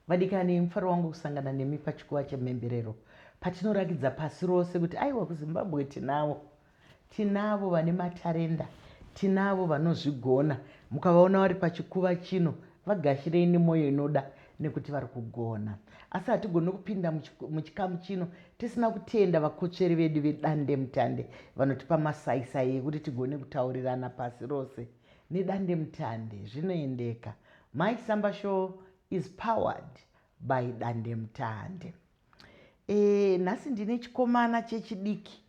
Vadikani, mufaro wangu kusangana nemi pachikuva chemhemberero patinorakidza pasi rose kuti aiwa, kuZimbabwe tinavo, tinavo vane matarenda, tinavo vanozvigona. Mukavaona vari pachikuva chino, vagashirei nemwoyo inoda nekuti vari kugona. Asi hatigoni kupinda muchikamu chino tisina kutenda vakotsveri vedu vedandemutande vanotipa masaisai ekuti tigone kutaurirana pasi rose. Nedandemutande zvinoendeka. Mike Samba Show is powered by dandemutande. Nhasi ndine chikomana chechidiki.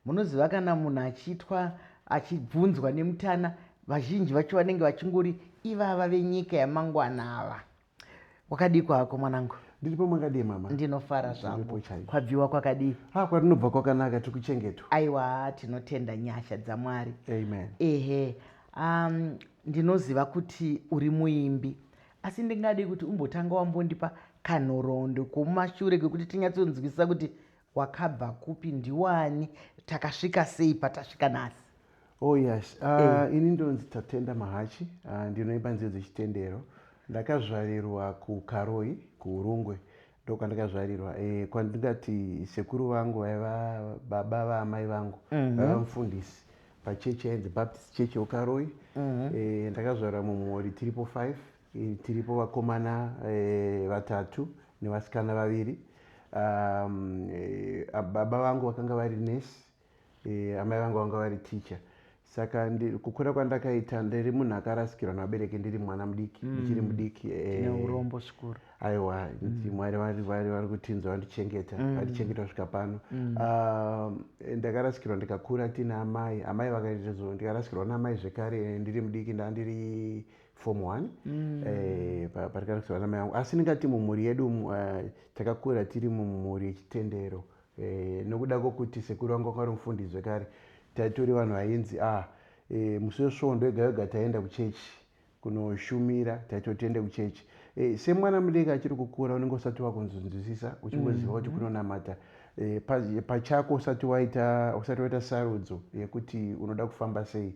Munoziva kana munhu achiitwa achibvunzwa nemutana, vazhinji vacho vanenge vachingori ivava venyika yamangwana ava. Wakadii kwako, mwanangu? Ndiripo, makadii, mama? Ndinofara Ndiripo zvangu. Chaizvo. Kwabviwa kwakadii? Ha, kwatinobva kwakanaka, tiri kuchengetwa. Aiwa, tinotenda nyasha dzaMwari. Amen. Ehe, ndinoziva kuti uri muimbi, asi ndingadi kuti umbotanga wambondipa kanhoroondo komumashure kekuti tinyatsonzwisisa kuti wakabva kupi, ndiwani, takasvika sei patasvika nhasi. Oh yes, ini ndonzi Tatenda Mahachi. Ndinoimba nziyo dzechitendero. Ndakazvarirwa kuKaroi, kuUrungwe, ndokwandakazvarirwa, kwandingati sekuru vangu vaiva baba vaamai vangu vaiva mufundisi pachechi yainzi Baptist Church yekuKaroi. Ndakazvarwa mumhuri tiripo 5, tiripo vakomana vatatu nevasikana vaviri. Baba vangu vakanga vari nesi, amai vangu vanga vari ticha. Saka kukura kwandakaita, ndiri munhu akarasikirwa nevabereki ndiri mwana mudiki, ndichiri mudiki. Tine urombo zvikuru. Aiwa, Mwari vari kutinzwa, vandichengeta, vandichengeta kusvika pano. Ndakarasikirwa ndikakura tiina amai. Amai vakazo ndikarasikirwa naamai zvekare ndiri mudiki, ndandiri form 1 patikarasikirwa namai vangu. Asi ndingati mumhuri yedu takakura tiri mumhuri yechitendero, nokuda kwokuti sekuru vangu vanga vari mufundisi zvekare. Taitori vanhu vainzi musi weSvondo wega wega taienda kuchechi kunoshumira, taitotiende kuchechi. Semwana mudiki achiri kukura, unenge usati wakunzwisisa, uchingoziva kuti kunonamata. Pachako usati waita sarudzo yekuti unoda kufamba sei.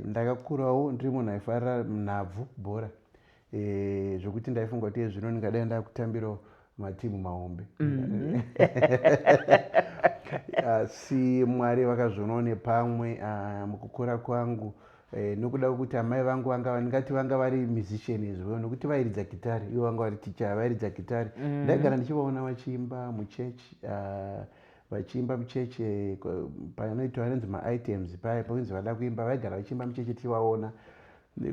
Ndakakurawo ndiri munhu aifarira nhabvu, bhora, zvokuti ndaifunga kuti zvino ndingadai ndakutambirawo matimu mahombe. Asi Mwari vakazvionawo nepamwe mukukura kwangu, nokuda kwekuti amai vangu vanga, ndingati vanga vari musician as well, nokuti vairidza gitari. Ivo vanga vari ticha, vairidza gitari. Ndaigara ndichivaona vachiimba muchechi, vachiimba muchechi, panoitwa anonzi maitems paya pakunzi vada kuimba, vaigara vachiimba muchechi tichivaona,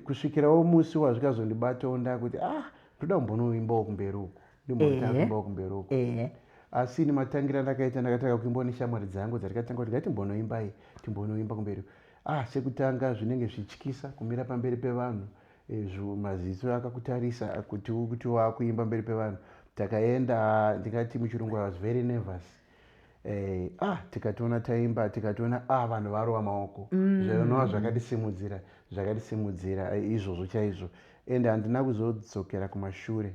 kusvikirawo musi wazvikazondibatawo ndakuti, "Ah, ndoda kumbonoimbawo kumberi uku, ndimbotanga kuimbawo kumberi uku." Asi ini matangira ndakaita, ndakatanga kuimbawo neshamwari dzangu dzatikatanga kuti ngatimbonoimbai, timbonoimba kumberi. Ah, sekutanga zvinenge zvichityisa kumira pamberi pevanhu, maziso akakutarisa kuti wakuimba mberi pevanhu. Takaenda, ndingati muchirungu I was very nervous. Ah, tikatoona taimba, tikatoona, ah, vanhu varova maoko. Zvinova zvakatisimudzira, zvakatisimudzira izvozvo chaizvo. Ende handina kuzodzokera kumashure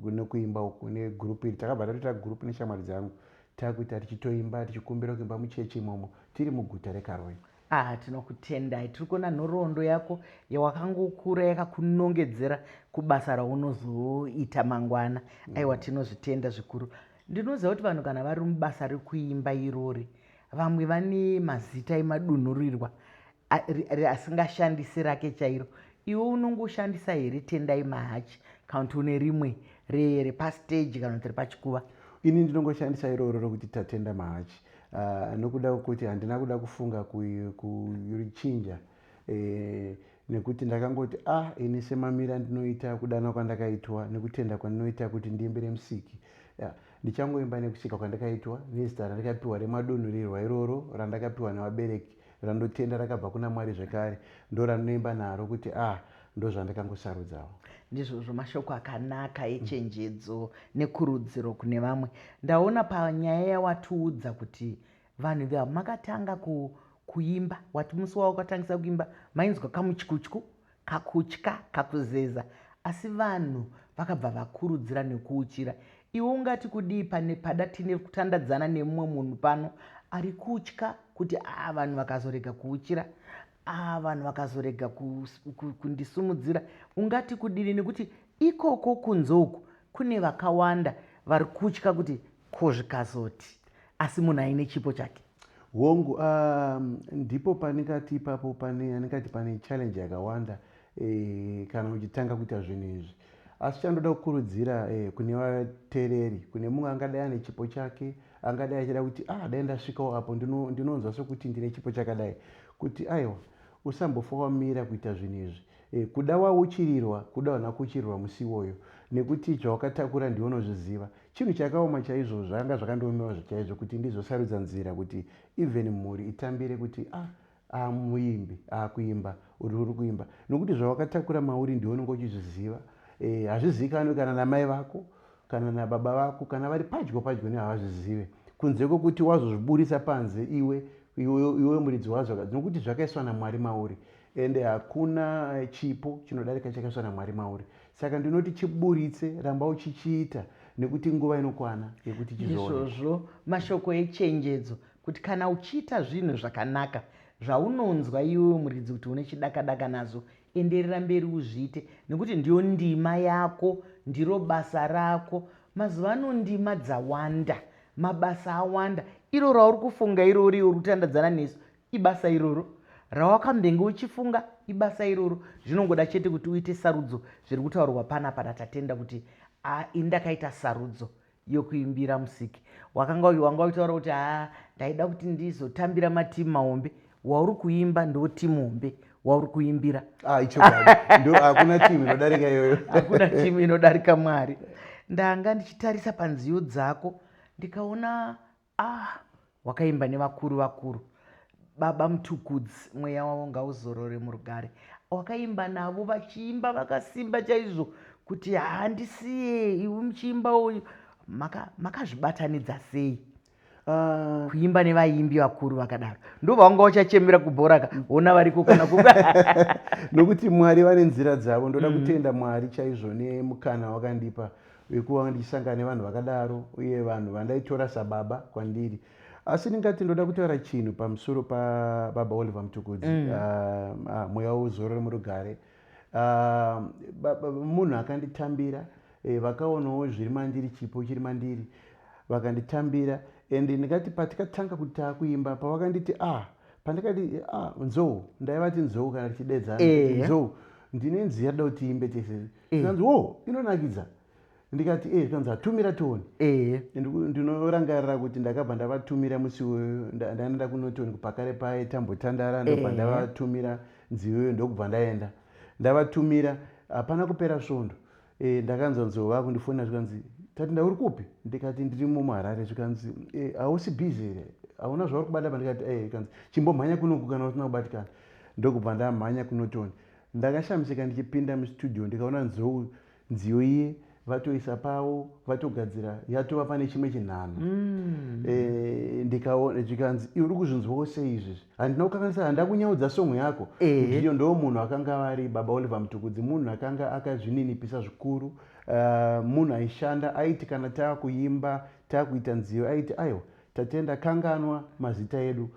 nekuimba uku negurupu iri. Takabva tatoita gurupu neshamwari dzangu, takuita tichitoimba, tichikumbira kuimba muchechi imomo tiri muguta reKaroi. Ah, tinokutendai. Tiri kuona nhoroondo yako yawakangokura yakakunongedzera kubasa raunozoita mangwana. Aiwa, tinozvitenda zvikuru. Ndinoziva kuti vanhu kana vari mubasa rekuimba irori, vamwe vane mazita emadunhurirwa asingashandisi rake chairo. Iwe unongoshandisa here Tendai Mahachi, kana kuti une rimwe repastage kana kuti repachikuva? Ini ndinongoshandisa iroro rokuti Tatenda Mahachi, nokuda kwekuti handina kuda kufunga kurichinja, nekuti ndakangoti, ah, ini semamira ndinoita kudana kwandakaitwa nekutenda kwandinoita kuti ndiimbire Musiki, yeah, ndichangoimba nekusika kwandakaitwa nezita randakapiwa remadunhurirwa iroro randakapiwa nevabereki, randotenda rakabva kuna Mwari zvekare, ndo randinoimba naro kuti, ah, ndo zvandakangosarudzawo. Ndizvozvo, mashoko akanaka echenjedzo nekurudziro kune vamwe. Ndaona panyaya yawatiudza kuti vanhu vamakatanga kuimba, wati musi wawakatangisa kuimba mainzwa kamutyutyu, kakutya, kakuzeza, asi vanhu vakabva vakurudzira nekuuchira. Iwe ungati kudii pane pada tine kutandadzana nemumwe munhu pano ari kutya kuti, a, vanhu vakazorega kuuchira, a, vanhu vakazorega kundisumudzira, ungati kudini? Nekuti Ikoko kunze uku kune vakawanda vari kutya kuti ko zvikazoti, asi munhu aine chipo chake. Hongu, ndipo pandingati ipapo pane andingati pane challenge yakawanda kana uchitanga kuita zvinhu izvi. Asi chandoda kukurudzira kune vateereri, kune mumwe angadai ane chipo chake, angadai achida kuti dai ndasvikawo apo ndinonzwa sekuti ndine chipo chakadai, kuti aiwa, usambofa wamira kuita zvinhu izvi. Kuda wauchirirwa, kuda hauna kuuchirirwa musi iwoyo, nekuti zvawakatakura ndiwe unozviziva. Chinhu chakaoma chaizvo, zvanga zvakandiomera chaizvo kuti ndizosarudza nzira kuti even mhuri itambire kuti muimbi akuimba, uri kuimba, nokuti zvawakatakura mauri ndiwe unenge uchizviziva. Hazvizivikanwi kana namai vako kana nababa vako, kana vari padyo padyo nehavazvizive, kunze kwekuti wazozviburisa panze iwe iwe muridzi wazvo, nokuti zvakaiswa naMwari mauri, ende hakuna chipo chinodarika chakaiswa naMwari mauri. Saka ndinoti chiburitse, ramba uchichiita, nekuti nguva inokwana yekuti chizooneka. Izvozvo mashoko echenjedzo kuti kana uchiita zvinhu zvakanaka zvaunonzwa iwewe muridzi kuti une chidakadaka nazvo, enderera mberi uzviite, nekuti ndiyo ndima yako, ndiro basa rako. Mazuva ano ndima dzawanda, mabasa awanda. Iro rauri kufunga irori, uri kutandadzana nesu, ibasa iroro rawakambenge uchifunga, ibasa iroro. Zvinongoda chete kuti uite sarudzo. Zviri kutaurwa panapa naTatenda kuti ini ndakaita sarudzo yokuimbira Musiki. Wakanga wanga uchitaura kuti ndaida kuti ndizotambira matimu mahombe. Wauri kuimba ndo timu hombe wauri kuimbira. Ichokwadi, ndo hakuna timu inodarika iyoyo. Hakuna timu inodarika Mwari. Ndanga ndichitarisa panziyo dzako, ndikaona wakaimba nevakuru vakuru, Baba Mutukudzi, mweya wavo ngauzorore murugare. Wakaimba navo vachiimba vakasimba chaizvo kuti handisiye iwe muchiimba uyu. Makazvibatanidza sei kuimba nevaimbi vakuru vakadaro? Ndo vanga uchachemera kubhora ka, ona variko kana kuba. Nokuti Mwari vane nzira dzavo. Ndoda kutenda Mwari chaizvo nemukana wakandipa wekuva ndichisangana nevanhu vakadaro, uye vanhu vandaitora sababa kwandiri. Asi ndingati ndoda kutaura chinhu pamusoro pababa Oliver Mutukudzi, mweya uzorore murugare. Munhu akanditambira, vakaonawo zviri mandiri, chipo chiri mandiri, vakanditambira. And ndingati patikatanga kuti taakuimba, pavakanditi pandakati Nzou, ndaivati Nzou kana tichidedzana, Nzou, ndine nziyo yada kuti tiimbe tese. Zvikanzi, wo inonakidza. Ndikati zvikanzi atumira tione. Ndinorangarira kuti ndakabva ndavatumira musi iwoyo. Ndaenda kuNorton kupakare paye, tambotandara, ndobva ndavatumira nziyo iyoyo, ndokubva ndaenda ndavatumira. Hapana kupera svondo, ndakanzwa Nzou vakundifonera, zvikanzi, "Tatenda, uri kupi?" Ndikati, "Ndiri muHarare." Zvikanzi, "Hausi busy here? Hauna zvauri kubata pa?" Ndikati, Zvikanzi, "Chimbomhanya kunoku kana usina kubatikana." Ndokubva ndamhanya kuNorton. Ndakashamisika ndichipinda mustudio, ndikaona Nzou nziyo iye vatoisa pavo, vatogadzira, yatova pane chimwe chinhano. Ndikaona, zvikanzi, "Iwe uri kuzvinzwawo sei izvizvi? Handina kukanganisa, handina kunyaudza song yako." Ndiyo ndo munhu akanga vari Baba Oliver Mutukudzi, munhu akanga akazvininipisa zvikuru, munhu aishanda. Aiti kana taakuimba, taakuita nziyo, aiti, "Aiwa Tatenda, kanganwa mazita edu,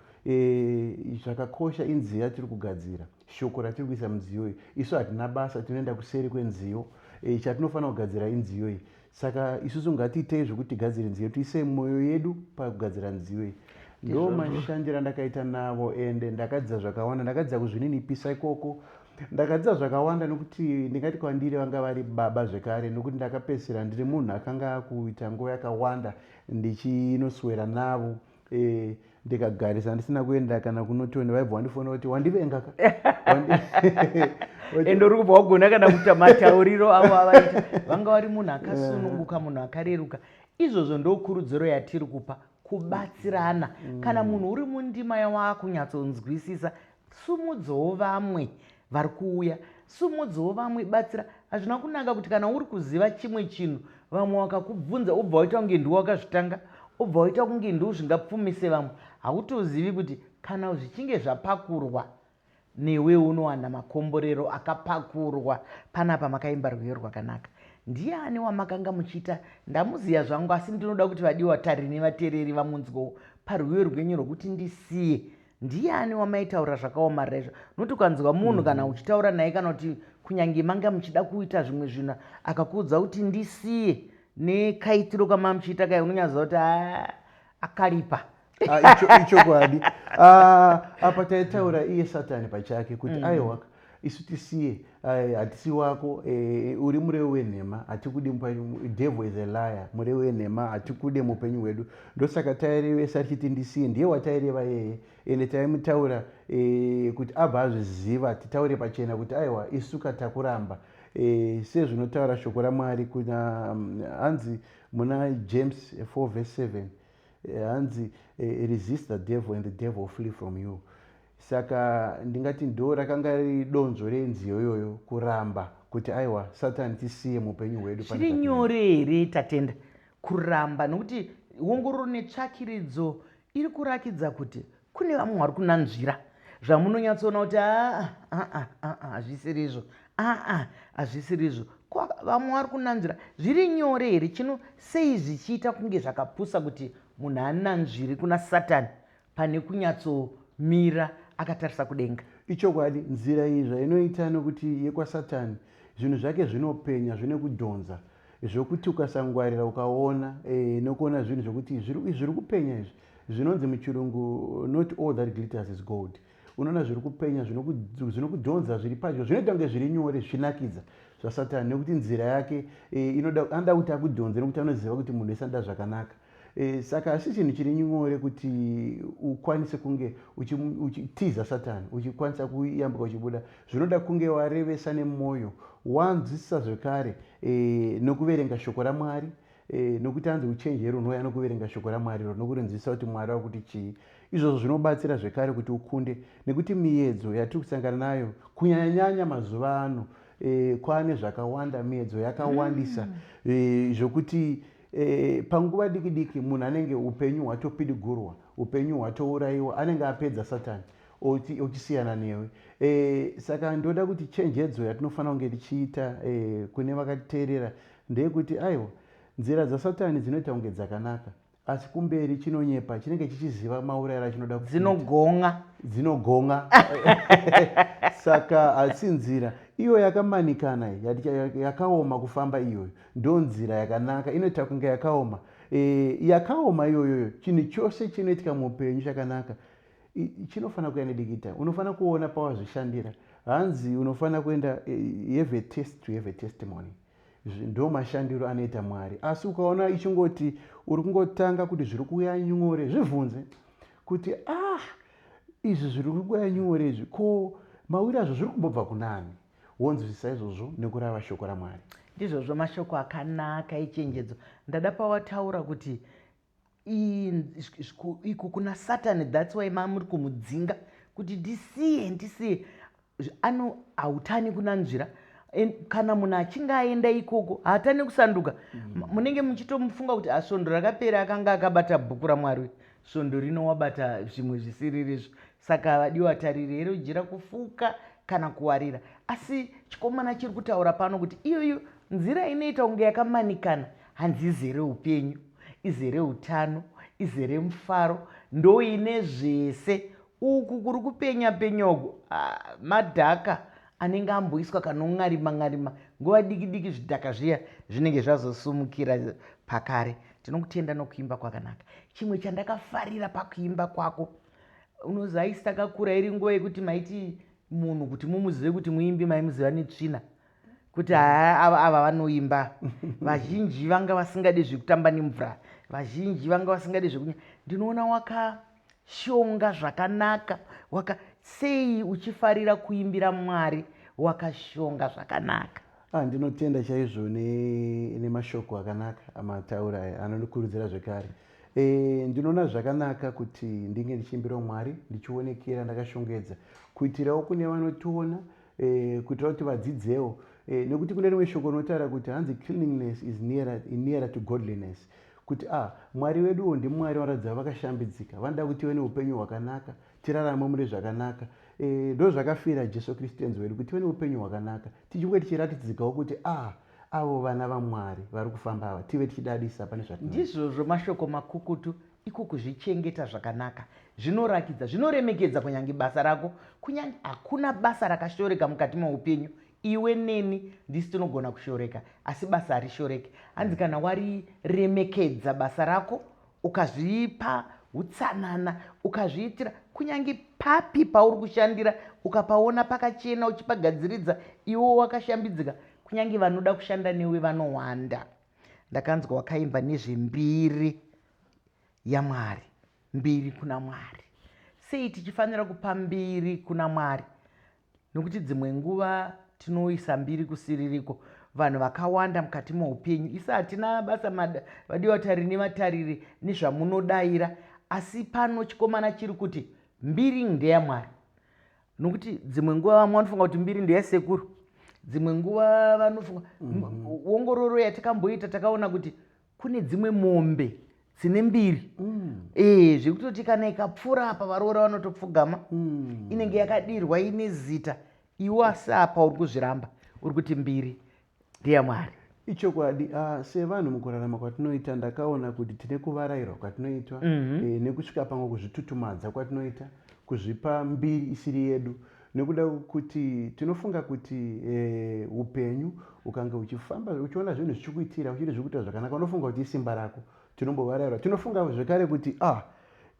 zvakakosha inziyo yatiri kugadzira, shoko ratiri kuisa munziyo iyi. Isu hatina basa, tinoenda kuseri kwenziyo. Chatinofanira kugadzira inziyo iyi, saka isusu ngatiitei zvokuti tigadzire nziyo, tiise mwoyo yedu pakugadzira nziyo iyi." Ndo mashandiro andakaita navo, ende ndakadzidza zvakawanda. Ndakadzidza kuzvininipisa ikoko, ndakadzidza zvakawanda, nokuti ndingati kwandiri vanga vari baba zvekare, nokuti ndakapedzisira ndiri munhu akanga akuita nguva yakawanda ndichinoswera navo. Ndikagarisa ndisina kuenda kana kuNorton, vaibva vandifonera kuti, "Wandivenga ka?" Ende uri kubva wagona kana kuita matauriro avo avaita. Vanga vari munhu akasununguka, munhu akareruka. Izvozvo ndokurudziro yatiri kupa, kubatsirana. Kana munhu uri mundima yawaakunyatsonzwisisa, sumudzowo vamwe vari kuuya, sumudzowo vamwe, batsira. Hazvina kunaka kuti kana uri kuziva chimwe chinhu, vamwe vakakubvunza, ubva waita kunge ndiwo wakazvitanga, ubva waita kunge ndiwo zvingapfumise vamwe. Hautozivi kuti kana zvichinge zvapakurwa newe, unowana makomborero akapakurwa. Panapa makaimba rwiyo rwakanaka. Ndiani wamakanga muchiita? Ndamuziya zvangu, asi ndinoda kuti vadiwa tariri nevateereri vamunzwewo parwiyo rwenyu rwokuti "Ndisiye". Ndiani wamaitaura zvakaomarira izvo? Nokuti ukanzwa munhu kana uchitaura naye kana kuti Kunyange manga muchida kuita zvimwe zvinhu, akakuudza kuti ndisiye, nekaitiro kamamuchiita kai, unonyaziva kuti ah, akaripa. Ah, ichokwadi. Ah, apa taitaura iye Satani pachake kuti aiwa, isu tisiye, hatisi wako, uri murevi wenhema, hatikudi. Devil is a liar, murevi wenhema, hatikude muupenyu hwedu. Ndosaka tairevesa tichiti ndisiye, ndiye wataireva yeye. Ende taimutaura kuti abva azviziva, titaure pachena kuti aiwa, isu katakuramba, sezvinotaura shoko raMwari kuna hanzi muna James 4 verse 7, hanzi "Resist the devil and the devil will flee from you." Saka ndingati ndo rakanga riri donzvo renziyo iyoyo, kuramba kuti aiwa, Satani, tisiye muupenyu hwedu. Zviri nyore here, Tatenda, kuramba? Nokuti ongororo netsvakiridzo iri kurakidza kuti kune vamwe vari kunanzvira zvamunonyatsoona kuti aa, aa, hazvisiri izvo, aa, hazvisiri izvo. Vamwe vari kunanzvira. Zviri nyore here? Chino sei zvichiita kunge zvakapusa kuti munhu ananzvire kuna Satani pane kunyatsomira akatarisa kudenga? Ichokwadi, nzira iyi zvainoita nokuti yekwaSatani, zvinhu zvake zvinopenya, zvine kudhonza, zvokuti ukasangwarira ukaona nokuona zvinhu zvokuti zviri kupenya izvi, zvinonzi muchirungu "Not all that glitters is gold." Unoona zviri kupenya, zvinokudhonza, zviri padyo, zvinoita kunge zviri nyore, zvichinakidza, zvaSatani, nekuti nzira yake anoda kuti akudhonze, nekuti anoziva kuti munhu wese anoda zvakanaka. Saka asi chinhu chiri nyore kuti ukwanise kunge uchitiza Satani, uchikwanisa kuyambuka uchibuda, zvinoda kunge warevesa nemwoyo, wanzwisisa zvekare nokuverenga shoko raMwari, nokuti anzi uchenjeri unouya nokuverenga shoko raMwari ro, nokurinzwisisa kuti Mwari wakuti chii. Izvozvo zvinobatsira zvekare kuti ukunde, nekuti miedzo yatiri kusangana nayo, kunyanyanyanya mazuva ano, kwaane zvakawanda, miedzo yakawandisa, zvokuti panguva diki diki munhu anenge upenyu hwatopidigurwa, upenyu hwatourayiwa, anenge apedza Satani ochisiyana newe. Saka ndoda kuti chenjedzo yatinofanira kunge tichiita kune vakatiteerera ndeyekuti aiwa, nzira dzaSatani dzinoita kunge dzakanaka, asi kumberi chinonyepa, chinenge chichiziva maurayiro achinoda. Dzinogon'a. Dzinogon'a. Saka hasi nzira iyo yakamanikana, yakaoma kufamba iyoyo ndo nzira yakanaka, inoita kunge yakaoma. Yakaoma iyoyoyo. Chinhu chose chinoitika muupenyu chakanaka chinofanira kuya nedikita. Unofanira kuona pawazvishandira. Hanzi unofanira kuenda have a test to have a testimony. Ndo mashandiro anoita Mwari. Asi ukaona ichingoti uri kungotanga kuti zviri kuuya nyore, zvibvunze kuti ah, izvi zviri kuuya nyore izvi, ko mawiri azvo zviri kumbobva kunani? Wonzwisisa izvozvo nekurava shoko raMwari. Ndizvozvo, mashoko akanaka echenjedzo. Ndada pawataura kuti iku kuna Satani, that's why mamuri kumudzinga kuti ndisiye, ndisiye. Ano hautani kunanzvira. Kana munhu achinge aenda ikoko haatani kusanduka. Munenge muchitomufunga kuti asvondo rakapera akanga akabata bhuku raMwari, svondo rino wabata zvimwe zvisiririzvo. Saka vadiwa, tariri here jira kufuka kana kuwarira? Asi chikomana chiri kutaura pano kuti iyoyo nzira inoita kunge yakamanikana, hanzi izere upenyu, izere utano, izere mufaro, ndoine zvese. Uku kuri kupenya penya uku, ah, madhaka anenge amboiswa kanon'arima ng'arima nguva diki diki, zvidhaka zviya zvinenge zvazosumukira pakare. Tinokutenda nokuimba kwakanaka. Chimwe chandakafarira pakuimba kwako, unoziva isi takakura iri nguva yekuti maiti munhu kuti mumuzive kuti muimbi, maimuziva netsvina, kuti haa, ava vanoimba. Vazhinji vanga vasingadi zvekutamba nemvura, vazhinji vanga vasingadi zvekunya. Ndinoona wakashonga zvakanaka, waka sei uchifarira kuimbira Mwari wakashonga zvakanaka? Ah, ndinotenda chaizvo nemashoko akanaka amataura aya anondikurudzira zvekare. Ndinoona zvakanaka kuti ndinge ndichiimbirawo Mwari ndichionekera ndakashongedza, kuitirawo kune vanotiona, kuitira kuti vadzidzewo, nekuti kune rimwe shoko rinotaura kuti hanzi "Cleanliness is nearer to godliness," kuti ah, Mwari veduwo ndiMwari vanoratidza vakashambidzika, vanoda kuti tive neupenyu hwakanaka, tirarame mune zvakanaka. Ndo zvakafira Jesu Kristu tenzi wedu, kuti tive neupenyu hwakanaka, tichinge tichiratidzikawo kuti ah, avo vana vaMwari vari kufamba ava, tive tichidadisa pane zvatinoita. Ndizvozvo, mashoko makukutu. Iko kuzvichengeta zvakanaka zvinorakidza, zvinoremekedza kunyange basa rako. Kunyange hakuna basa rakashoreka mukati meupenyu. Iwe neni ndisi tinogona kushoreka, asi basa harishoreki. Hanzi kana wariremekedza basa rako, ukazvipa utsanana, ukazviitira kunyange papi pauri kushandira, ukapaona pakachena, uchipagadziridza, iwe wakashambidzika, kunyange vanoda kushanda newe vanowanda. Ndakanzwa wakaimba nezvembiri yaMwari, mbiri kuna Mwari. Sei tichifanira kupa mbiri kuna Mwari? Nokuti dzimwe nguva tinoisa mbiri kusiririko. Vanhu vakawanda mukati moupenyu, isu hatina basa, vadiwa tariri nevatariri, nezvamunodaira, asi pano chikomana chiri kuti mbiri ndeyaMwari. Nokuti dzimwe nguva vamwe vanofunga kuti mbiri ndeyasekuru, dzimwe nguva vanofunga ongororo yatakamboita, takaona kuti kune dzimwe mombe dzine mbiri zvekutoti kana ikapfuura apa varoora vanotopfugama. Inenge yakadirwa, ine zita. Iwe asi apa uri kuzviramba, uri kuti mbiri ndeyaMwari. Ichokwadi. Sevanhu mukurarama kwatinoita, ndakaona kuti tine kuvarayirwa kwatinoitwa nekusvika pamwe kuzvitutumadza kwatinoita, kuzvipa mbiri isiri yedu, nekuda kwekuti tinofunga kuti upenyu ukange uchifamba, uchiona zvinhu zvichikuitira, uchiti zviri kuita zvakanaka, unofunga kuti isimba rako. Tinombovarayirwa. Tinofunga zvekare kuti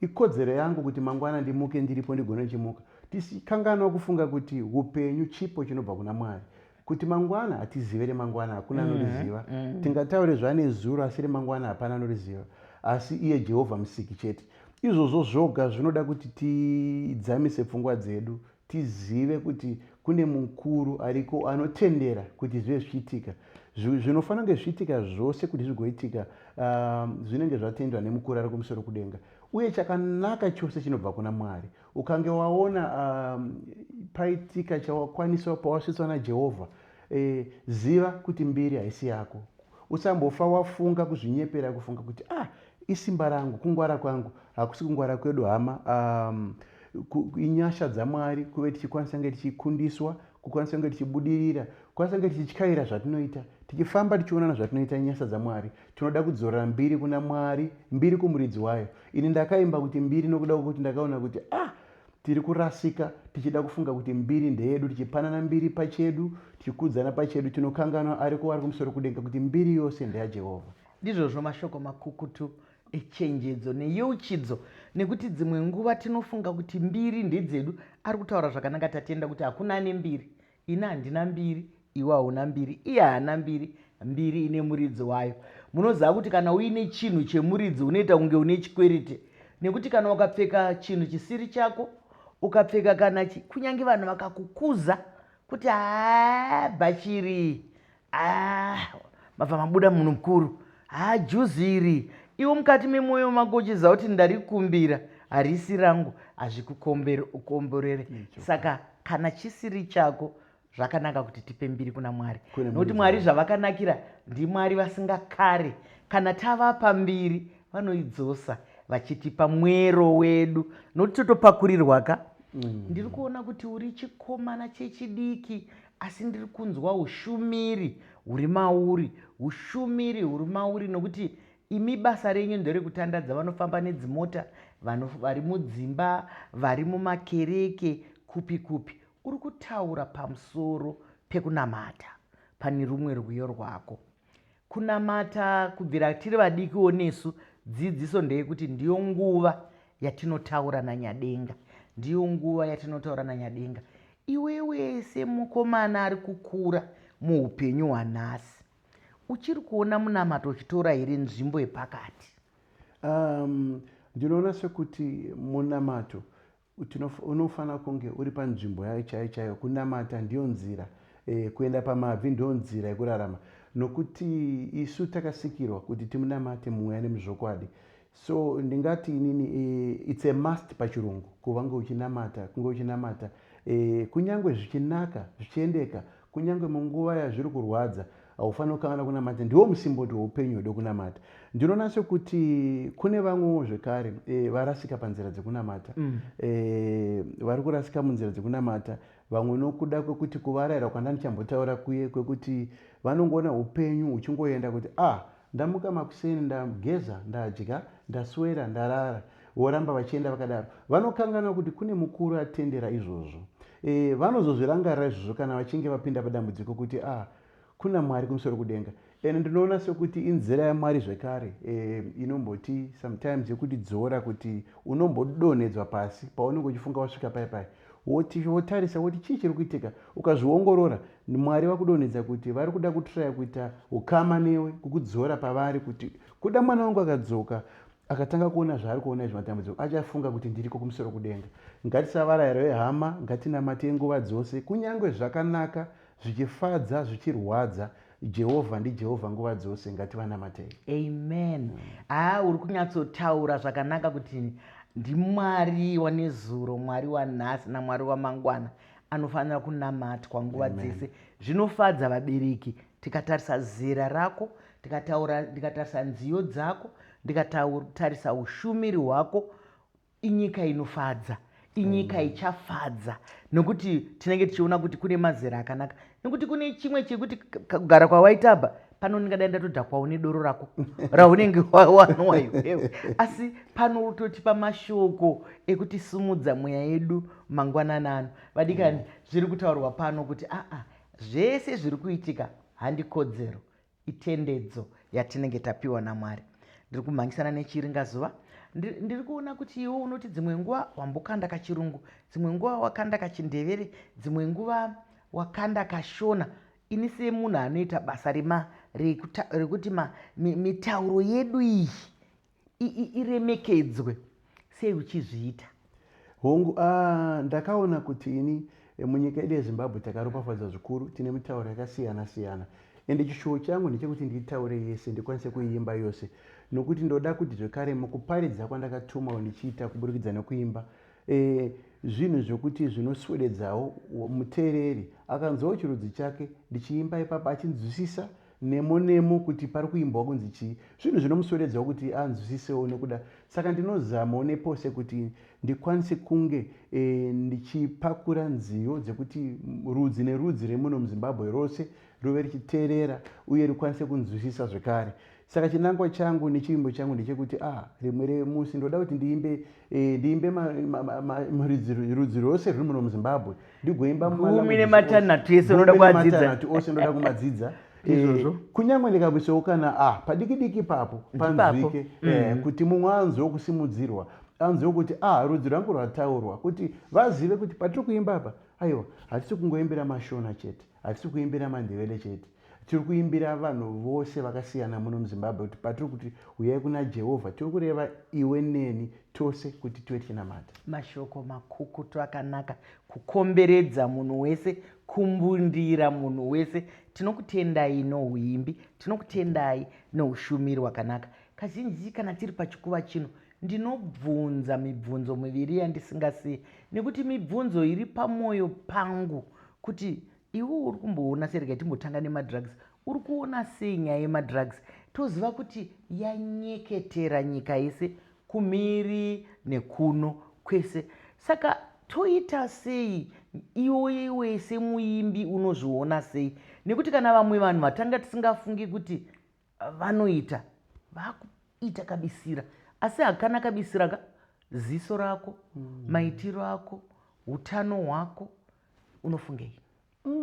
ikodzero yangu kuti mangwana ndimuke ndiripo, ndigone ndichimuka, tisikanganwa kufunga kuti upenyu chipo chinobva kuna Mwari, kuti mangwana hatizive remangwana, hakuna anoriziva. Tingataure zvanezuro, asi remangwana hapana anoriziva asi iye Jehovha Musiki chete. Izvozvo zvoga zvinoda kuti tidzamise pfungwa dzedu, tizive kuti kune mukuru ariko anotendera kuti zvive zvichiitika. Zvinofanira kunge zvichiitika zvose, kuti zvigoitika, zvinenge zvatendwa nemukuru ari kumusoro kudenga, uye chakanaka chose chinobva kuna Mwari. Ukange waona paitika chawakwanisa pawasvitswa naJehovha, ziva kuti mbiri haisi yako. Usambofa wafunga kuzvinyepera kufunga kuti isimba rangu, kungwara kwangu. Hakusi kungwara kwedu, hama. Inyasha dzaMwari kuve tichikwanisa kunge tichikundiswa, kukwanisa kunge tichibudirira, kukwanisa kunge tichityaira zvatinoita, tichifamba, tichionana zvatinoita. Inyasha dzaMwari. Tinoda kudzorera mbiri kuna Mwari, mbiri kumuridzi wayo. Ini ndakaimba kuti mbiri nokuda kwekuti ndakaona kuti tiri kurasika tichida kufunga kuti mbiri ndeyedu, tichipanana mbiri pachedu, tichikudzana pachedu. Tinokanganwa ariko ari kumusoro kudenga, kuti mbiri yose ndeyaJehovha. Ndizvozvo, mashoko makukutu echenjedzo neyeuchidzo, nekuti dzimwe nguva tinofunga kuti mbiri ndedzedu. Ari kutaura zvakanaka Tatenda kuti hakuna ane mbiri. Ini handina mbiri, iwe hauna mbiri, iye haana mbiri. Mbiri ine muridzi wayo. Munoziva kuti kana uine chinhu chemuridzi, unoita kunge une chikwerete, nekuti kana ukapfeka chinhu chisiri chako, ukapfeka kana kunyange vanhu vakakukuza kuti haa, bhachiri, mabva mabuda munhu mukuru, haa, juzi iri, iwe mukati memwoyo mako uchiziva kuti ndarikumbira, harisi rangu, hazvikukomborere. Saka kana chisiri chako, zvakanaka kuti tipe mbiri kuna Mwari, nokuti Mwari zvavakanakira, ndiMwari vasingakare. Kana tavapa mbiri, vanoidzosa vachitipa mwero wedu, nokuti totopakurirwa ka. Ndiri kuona kuti uri chikomana chechidiki, asi ndiri kunzwa ushumiri huri mauri, ushumiri huri mauri, nokuti imi basa renyu nderekutandadza vanofamba nedzimota, vari mudzimba, vari mumakereke, kupi kupi. Uri kutaura pamusoro pekunamata pane rumwe rwiyo rwako. Kunamata, kubvira tiri vadikiwo nesu, dzidziso ndeyekuti ndiyo nguva yatinotaura naNyadenga, ndiyo nguva yatinotaura naNyadenga. Iwewe semukomana ari kukura muupenyu hwanhasi, uchiri kuona munamato uchitora here nzvimbo yepakati? Ndinoona sekuti munamato unofanira kunge uri panzvimbo yayo chaiyo chaiyo. Kunamata ndiyo nzira, kuenda pamabvi ndiyo nzira yekurarama, nokuti isu takasikirwa kuti timunamate mumweya nemuzvokwadi. So ndingati inini it's a must pachirungu kuva nge uchinamata, kunge uchinamata, kunyange zvichinaka, zvichiendeka, kunyange munguva yazviri kurwadza, haufaniri kukangana kunamata. Ndiwo musimboti weupenyu hwedu, kunamata. Ndinoona sekuti kune vamwewo zvekare varasika panzira dzekunamata. Vari kurasika munzira dzekunamata vamwe nokuda kwekuti kuvarayira kwandandichambotaura kuye, kwekuti vanongoona upenyu huchingoenda, kuti ndamuka makuseni, ndageza, ndadya, ndaswera, ndarara, voramba vachienda vakadaro. Vanokanganwa kuti kune mukuru atendera izvozvo. Vanozozvirangarira izvozvo kana vachinge vapinda padambudziko kuti ah, kuna Mwari kumusoro kudenga. Ende ndinoona sekuti inzira yaMwari zvekare inomboti sometimes yekutidzora kuti unombodonhedzwa pasi paunenge uchifunga wasvika pai pai, woti wotarisa woti chii chiri kuitika. Ukazviongorora, Mwari vakudonhedza kuti vari kuda kutraya kuita ukama newe, kukudzora pavari, kuti kuda mwana wangu akadzoka akatanga kuona zvaari kuona izvi, matambudziko, achafunga kuti ndiriko kumusoro kudenga. Ngatisavarayiro hama, ngatinamatei nguva dzose, kunyange zvakanaka zvichifadza, zvichirwadza. Jehovha ndiJehovha nguva dzose, ngativanamatei. Amen. Haa, uri kunyatsotaura zvakanaka kuti ndiMwari wanezuro, Mwari wanhasi naMwari wamangwana, anofanira kunamatwa nguva dzese. Zvinofadza vabereki tikatarisa zera rako, tikataura, ndikatarisa nziyo dzako, ndikatarisa ushumiri hwako, inyika inofadza, inyika ichafadza, nokuti tinenge tichiona kuti kune mazera akanaka, nekuti kune chimwe chekuti kugara kwawaita apa pano ndingadai ndatodhakwawo nedoro rako raunenge wanwa iwewe, asi pano utotipa mashoko ekuti sumudza mweya yedu mangwanani ano. Vadikani, zviri kutaurwa pano kuti aa, zvese zviri kuitika handikodzero, itendedzo yatinenge tapiwa naMwari. Ndiri kumhanyisana nechiringazuva. Ndiri kuona kuti iwe unoti dzimwe nguva wambokanda kachirungu, dzimwe nguva wakanda kachindevere, dzimwe nguva wakanda kashona. Ini semunhu anoita basa rema rekuti mitauro yedu iyi iremekedzwe, sei uchizviita? Hongu, ndakaona kuti ini munyika yedu yeZimbabwe takaropafadzwa zvikuru, tine mitauro yakasiyana siyana, ende chishuwo changu ndechekuti nditaure yese, ndikwanise kuiimba yose, nokuti ndoda kuti zvekare mukuparidza kwandakatumwa ndichiita kuburikidza nekuimba, zvinhu zvokuti zvinoswededzawo muteereri akanzwawo chirudzi chake ndichiimba ipapo, achinzwisisa nemo nemo kuti pari kuimbwa kunzi chii, zvinhu zvinomuswededzawo kuti anzwisisewo nekuda. Saka ndinozamawo nepose kuti ndikwanise kunge ndichipakura nziyo dzekuti rudzi nerudzi remuno muZimbabwe rose ruve richiteerera uye rikwanise kunzwisisa zvekare. Saka chinangwa changu nechivimbo changu ndechekuti rimwe remusi ndoda kuti ndiimbe rudzi rwose rwuri muno muZimbabwe, ndigoimba 18 ese unoda kuadzidza. 18 ose ndoda kumadzidza. Izvozvo. Kunyange ndikabusawo kana padiki diki ipapo panzwike, kuti mumwe anzwewo kusimudzirwa, anzwewo kuti rudzi rwangu rwataurwa, kuti vazive kuti patiri kuimba apa, aiwa, hatisi kungoimbira maShona chete, hatisi kuimbira maNdevele chete, tiri kuimbira vanhu vose vakasiyana muno muZimbabwe, kuti patiri kuti uyai kuna Jehovha, tiri kureva iwe neni tose, kuti tive tichinamata. Mashoko makukutu akanaka, kukomberedza munhu wese, kumbundira munhu wese. Tinokutendai nouimbi, tinokutendai noushumiri hwakanaka. Kazhinji kana tiri pachikuva chino ndinobvunza mibvunzo miviri yandisingasiyi, nekuti mibvunzo iri pamwoyo pangu, kuti iwe uri kumboona sei? Regai timbotanga nemadrugs. Uri kuona sei nyaya yemadrugs? Toziva kuti yanyeketera nyika yese, kumhiri nekuno kwese. Saka toita sei? Iwe semuimbi unozviona sei? Nekuti kana vamwe vanhu vatanga tisingafungi kuti vanoita, vakuita kabisira, asi hakana kabisira ka ziso rako, maitiro ako, utano hwako, unofungei?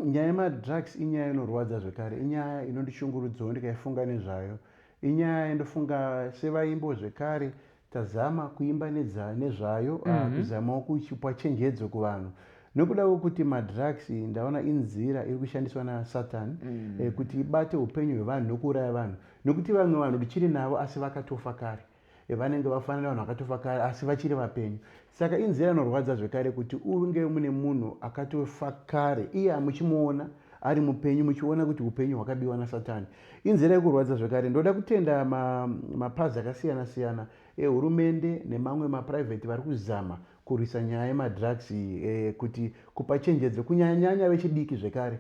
Nyaya yemadrugs inyaya inorwadza zvekare, inyaya inondishungurudzawo ndikaifunga nezvayo. Inyaya yandofunga sevaimbo zvekare, tazama kuimba nezvayo, kuzamawo kuchipa chenjedzo kuvanhu, nokuda kwekuti madrugs ndaona inzira iri kushandiswa naSatani kuti ibate upenyu hwevanhu nokuuraya vanhu, nokuti vamwe vanhu tichiri navo asi vakatofa kare. Vanenge vafanira vanhu vakatofa kare asi vachiri vapenyu. Saka inzira inorwadza zvekare kuti unge mune munhu akatofa kare, iye amuchimuona ari mupenyu, muchiona kuti upenyu hwakabiwa naSatani. Inzira yekurwadza zvekare. Ndoda kutenda mapazi akasiyana siyana ehurumende nemamwe maprivate vari kuzama kurwisa nyaya yemadrugs iyi, kuti kupa chenjedzo kunyanyanyanya vechidiki zvekare,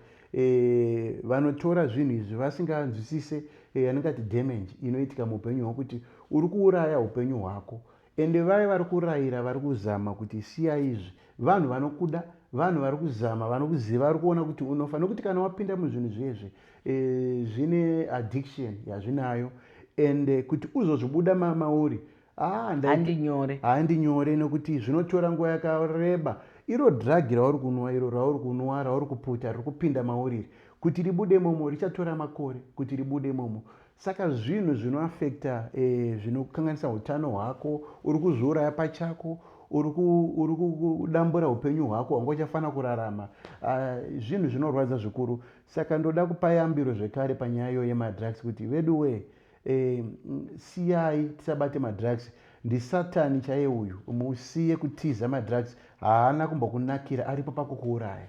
vanotora zvinhu izvi vasinganzwisise anongati damage inoitika muupenyu hwako, kuti uri kuuraya upenyu hwako. Ende vaya vari kurayira, vari kuzama kuti siya izvi, vanhu vanokuda, vanhu vari kuzama, vanokuziva, vari kuona kuti unofa, nokuti kana wapinda muzvinhu zvezvi, zvine addiction yazvinayo, ende kuti uzozvibuda mauri handi nyore. Handi nyore, nokuti zvinotora nguva yakareba. Iro drug rauri kunwa, iro rauri kunwa, rauri kuputa, riri kupinda mauriri, kuti ribude momo richatora makore kuti ribude momo. Saka zvinhu zvinoafecta, zvinokanganisa utano hwako, uri kuzviuraya pachako, uri kudambura upenyu hwako hwanga uchafanira kurarama. Zvinhu zvinorwadza zvikuru. Saka ndoda kupa yambiro zvekare panyaya iyo yemadrugs, kuti veduwe, siyai, tisabate madrugs. Ndisatani chaiye uyu. Musiye kutiza madrugs, haana kumbokunakira, aripo pakukuuraya.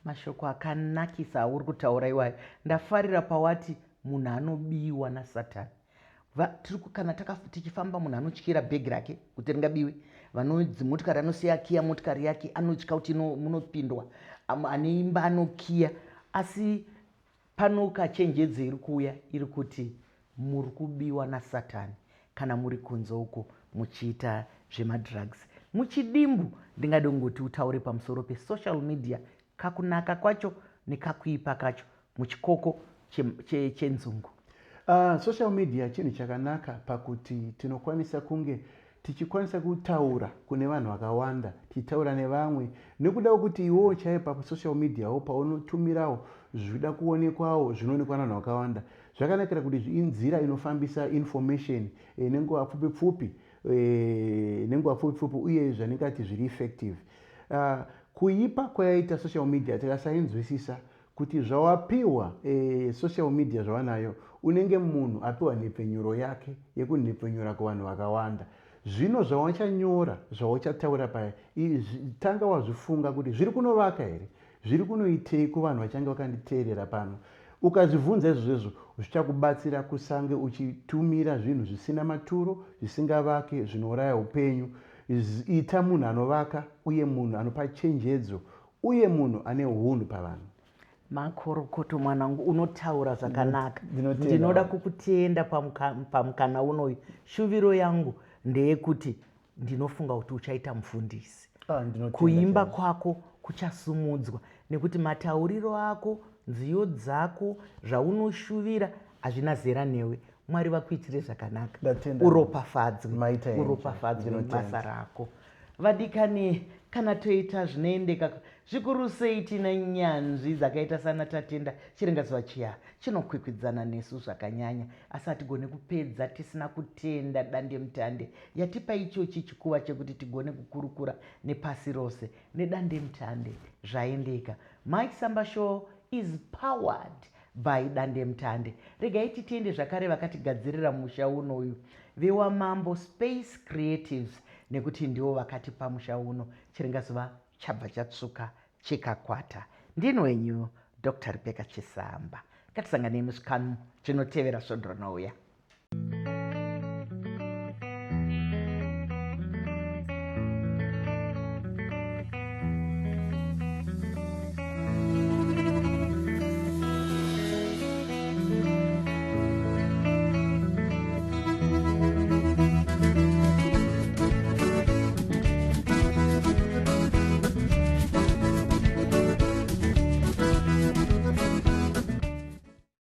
Mashoko akanakisa auri kutaura iwayo. Ndafarira pawati munhu anobiwa nasatani. Kana tichifamba, munhu anotyira bhegi rake kuti ringabiwe. Vanodzimotikari anosiya akiya motikari yake, anotya kuti munopindwa. Ane imba anokiya. Asi pano kachenjedzo iri kuuya iri kuti muri kubiwa nasatani kana muri kunze uko muchiita zvemadrugs. Muchidimbu, ndingade kungoti utaure pamusoro pesocial media, kakunaka kwacho nekakuipa kacho, muchikoko chenzungu. Social media chinhu chakanaka pakuti tinokwanisa kunge tichikwanisa kutaura kune vanhu vakawanda, tichitaura nevamwe, nekuda kwekuti iwewo chaiyo pasocial mediawo paunotumirawo zvida kuonekwawo, zvinoonekwa navanhu vakawanda. Zvakanakira kuti inzira inofambisa information nenguva pfupi pfupi, nenguva pfupi pfupi, uye zvaningati zviri effective. Kuipa kwayaita social media, tikasainzwisisa kuti zvawapiwa social media zvawanayo, unenge munhu apiwa nhepfenyuro yake yekunhepfenyura kuvanhu vakawanda. Zvino zvawachanyora, zvauchataura paya, tanga wazvifunga kuti zviri kunovaka here, zviri kunoitei kuvanhu vachange vakanditeerera pano. Ukazvibvunza izvozvo, zvichakubatsira kusange uchitumira zvinhu zvisina maturo, zvisingavake, zvinouraya upenyu. Ita munhu anovaka, uye munhu anopa chenjedzo, uye munhu ane unhu pavanhu. Makorokoto, mwanangu, unotaura zvakanaka. Ndinoda kukutenda pamukana unoyu. Shuviro yangu ndeyekuti ndinofunga kuti uchaita mufundisi. Ah, kuimba kwako kuchasumudzwa nekuti matauriro ako, nziyo dzako, zvaunoshuvira hazvina zera newe. Mwari vakuitire zvakanaka, uropafadzwe, uropafadzwe basa rako. Vadikani, kana toita zvinoendeka zvikuru sei, tina nyanzvi dzakaita sana Tatenda Chiringazuva chiya chinokwikwidzana nesu zvakanyanya, asi hatigone kupedza tisina kutenda dandemutande yatipa ichochi chikuva chekuti tigone kukurukura nepasi rose nedandemutande. Zvaendeka. Mike Samba Show is powered by dandemutande. Regai titende zvakare vakatigadzirira musha unoyu, veWamambo Space Creatives, nekuti ndivo vakatipa musha uno. Chiringazuva chabva chatsvuka chikakwata. Ndini wenyu Dr Rebecca Chisamba. Ngatisanganei muzvikamu zvinotevera svondo rinouya.